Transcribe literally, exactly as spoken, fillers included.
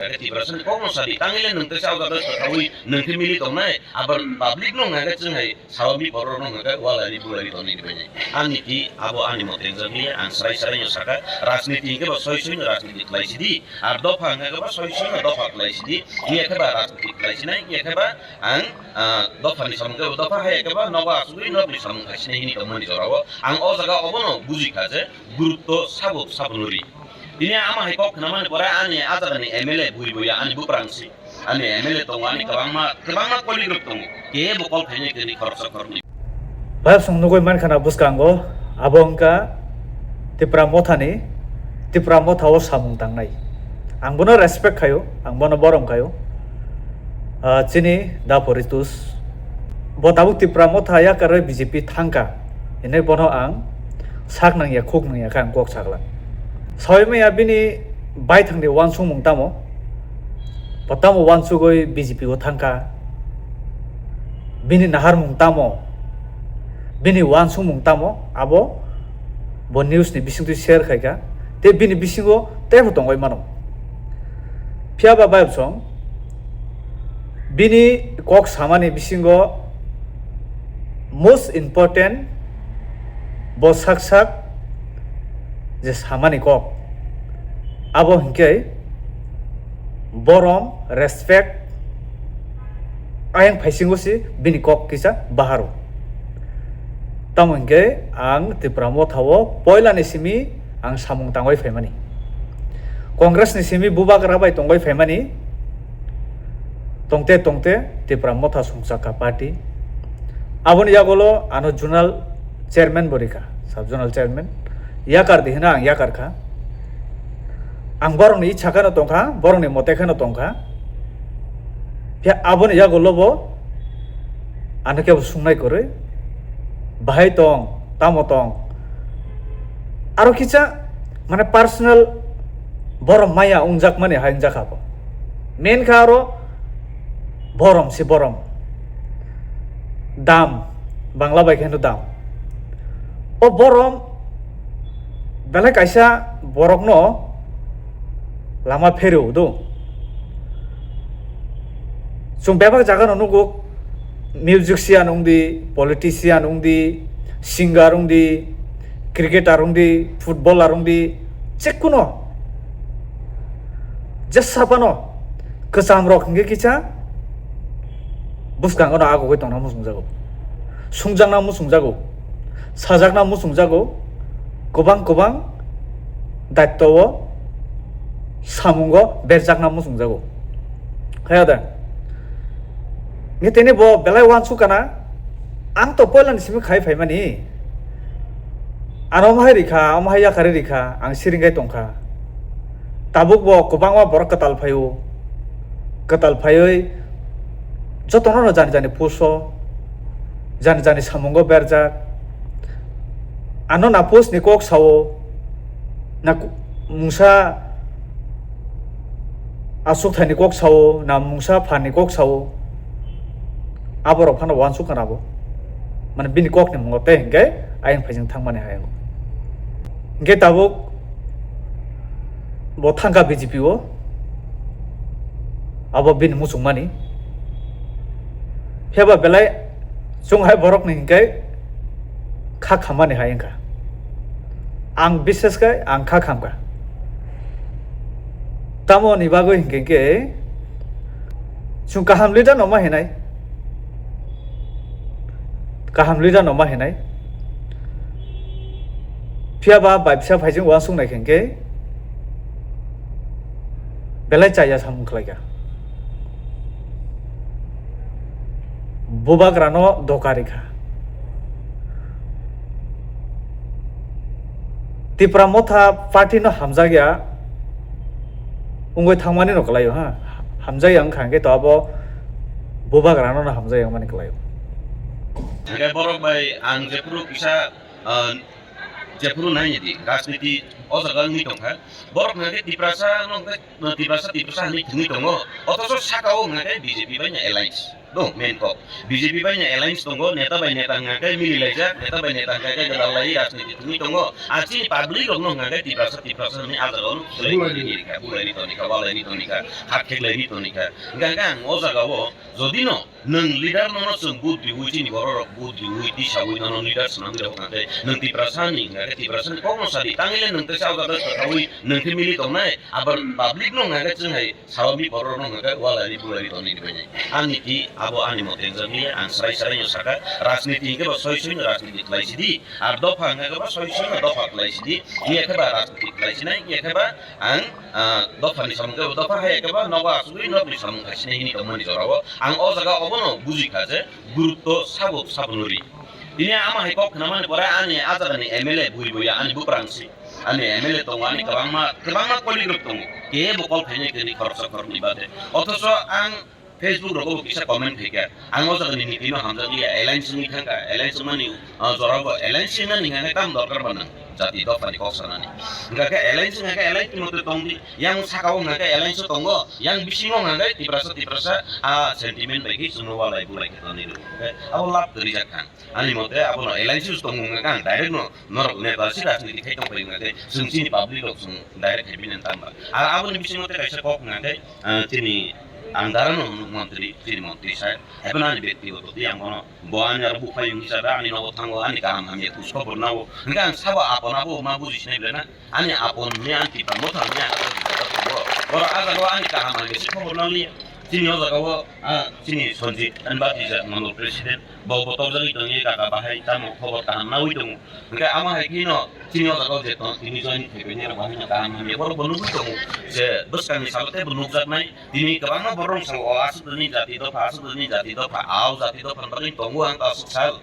Khe Tiprasani kokno sadi, tangile nwng khe sa jaga kwthaui nwng khe mili tongnai, abar public no hwnga khe chwng hai sawa mi borok no hwnga khe walai ri bulai ri tongni hinwi. Ani ti abo ani mote wngjakliya, ang srai srai no saka, rajniti hwnkhe bo soi soi no rajniti khlai sidi, ar dopha hwnga khe bo soi soi no dopha khlai sidi, hiya khe ba rajniti khlai sinai, hiya khe ba ang, ah, dopha ni samung khe bo dopha, hiya khe ba nogo asugwi nokni samung khai sinai hini tongmani jorao ang o jaga obono bujikha je gurutto sabo sabo no ri. Tini ama hai kok khnamani pore ani a jagani M L A bui bui ani buprang si. Ani M L A tongo, ani kwbangma, kwbangma colleague rok tongo. Kebo call khainai khe ni khoroksa khoroknwi. Bayapsong nugwi mankha na bwskango, abo wngkha Tipra Mothani, Tipra Motha o samung tangnai. Ang bono respect khaio, ang bono borom khaio. Ah, chini da Poritus. Bo tabuk Tipra Motha yakarwi B J P thangkha. Hinwi bono ang sak nangya, khuk nangya khe ang kok sakla. Sawi maya bini baithangni uansukmung tamo? Bo tamo uansugwi B J P o thangkha? Bini naharmung tamo? Bini uansukmung tamo? Abo bo news ni bisingtwi share khaikha. Tei bini bisingo teibo tongwi mano. Phiya ba bayapsong bini kok samani bisingo most important bo sak sak je samani kok, abo hinkhe borom, respect, ayang phaisingo si bini kok kisa baharo. Tamo hinkhe ang Tipra Motha o poila ni simi ang samung tangwi phaimani. Congress ni simi bubagra bai tongwi phaimani. Tongte tongte Tipra Motha songchakha party. Aboni yagulo ano zonal chairman bo rikha, sub zonal chairman. Yakar di hino ang yakar kha. Ang borokni ichha kheno tongkha, borokni mote kheno tongkha. Phiya aboni yagulo bo ano kebo sungnai kwrwi, bahai tong, tamo tong. Aro kisa mane personal borom maya wngjakmani hai wngjakha bo. Main kha aro borom si borom. Dam, Bangla bai khe hino dam. O borom belai kaisa borokno lama pherw do. Chwng bebak jagano nugo, musician wngdi, politician wngdi, singer wngdi, cricketer wngdi, footballer wngdi, jekuno jesa phano kwcham rok hinkhe kisa bwskango no agugwi tongna muchungjago, sungjakna muchungjago, sajakna muchungjago, kwbang kwbang daityo o samungo berjakna muchungjago. Kaya da? Nge tini bo belai uansuk kana, ang to poila ni simi khai phaimani. Ano omo hai rikha, omo hai yakarwi rikha, ang siringkai tongkha. Tabuk bo kwbangma borok kwtal phaio. Kwtal phaiwi jotono no jani jani post o, jani jani samungo berjak. Ano na post ni kok sao, na ku-, mungsa aswk thaini kok sao, na mungsa phanni kok sao, aborok phano uansuk kana bo. Mane bini kokni mungo tei hinkhe ayang phaijing thangmani hai. Hinkhe tabuk bo thangkha B J P o, abo bini muchungmani. Phiya ba belai chwng hai borokni hinkhe kha khammani hai wngkha. Ang bishes khe ang kha khamkha. Tamoni bagwi hinkhe khe chwng kaham leader no ma hinai. Kaham leader no ma hinai. Phiya ba bai phisa phaijing uansuk nai khe hinkhe belai chaya samung khlai kha. Bubagrano doka rikha. Tipra Motha party no hamjakya wngwi thangmani no kwlaio ha. Hamjakya wngkha hwnkhe to abo bubagrano no hamjakya wngmani kwlaio. Hwnkhe borok bai ang jephuru kisa, ah, jephuru nainidi rajniti O jaga wngwi tongkha. Borok hwnkha khe Tiprasa no hwnkhe, Tiprasa, Tiprasa hinwi thwngwi tongo. Othocho saka o hwnkha khe B J P bai no alliance. No, main kok. B J P bai no alliance tongo, neta bai neta hwnkha khe mili laijak, neta bai neta hwnkha khe gwdal lai rajniti thwngwi tongo. Ar chini public rok no hwnkha khe Tiprasa, Tiprasa hinwi a jaga o no khwlai Bulai toni rikha, bulai toni kha, walai toni kha, hak kheklai ri toni kha. Hwnkha khe ang o jaga o jodi no nwng leader nono chwng vote riwi, chini borok rok vote riwi, tisawi nono leader swnamwi rw hwnkha khe, nwng Tiprasa ni hwnkha khe Tiprasa ni kok no sadi, tangwi le nwng teisa o jaga kwthawi nwng khe mili tongnai, abar public no hwnkha khe chwng hai sawi borok rok no hwnkha khe walai ri bulai ri toni rw bai nai. Ani ti abo ani mote wngjakliya, ang srai srai no saka, rajniti hwnkhe bo soi soi no rajniti khlai sidi, ar dopha hwnkha khe bo soi soi no dopha khlai sidi, iya khe ba rajniti khlai sinai, iya khe ba ang, ah, dopha ni samung khe bo dopha, hai khe ba nogo asugwi nokni samung khai sinai hini tongmani jorao ang o jaga obono bujikha je gurutto sabo sabo no ri. Tini ama hai kok khnamani pore ani a jagani M L A bui bui ani buprang si, ani M L A tongo, ani kwbangma, kwbangma colleague rok tongo, kebo call khainai kwrwi khoroksa khoroknwi bade. Othocho ang Facebook rogo bo kisa comment khaikha, ang o jagani niti no hamjakliya, alliance wngwi thangkha, alliance wngmani, ah, jorao bo alliance wngnani hwnkha khe tamo dorkar ba nang jati dophani kok sanani. Hwnkha khe alliance wngkha khe alliance ni mote tongdi, yang saka o hwnkha khe alliance o tongo, yang bisingo hwnkha khe Tiprasa, Tiprasa, ah, sentiment bai khe chwngno walai bulai khe tonwi rw. Hwnkha khe abo lab kwrwi jak thang. Ani mote abono alliance o tongo hwnkha khe ang direct no norok neta si rajniti khai tong phai hwnkha khe chwng chini public rok chwng direct khai bini tang ba. Ar aboni bisingo tei kaisa kok hwnkha khe, ah, chini ang dara no hwnwi mantri, chini mantri sir. Haikhe ani bektigoto tei ang bono, bo ani aro buphayung hisabe ani nogo thango, ani kaham hamya kuch khobor nago. Hwnkhe ang sabo apon abo ma buji sinai belai na? Ani apon ni, ani Tipra Motha ni, ang aro buji jaga tongo. Borok a jaga o ani kaham hamya se khobor nang liya. Chini o jaga o, ah, chini Sanjit, ani bhatija Mandal President, bo, bo tokjagwi tongwi kaka bahai tamo khobor kaham nawi tongo. Hwnkhe amo hai kheno chini o jaga o je tong, tini join khai phaini rok bahai no kaham hamya borok bo nugwi tongo. Je bwskang ni salo tei bo nukjaknai. Tini kwbangma borok rok salo, o aswk ni jati dopha, aswk ni jati dopha, a o jati dopha ni bagwi tongo ang ta aswk sal.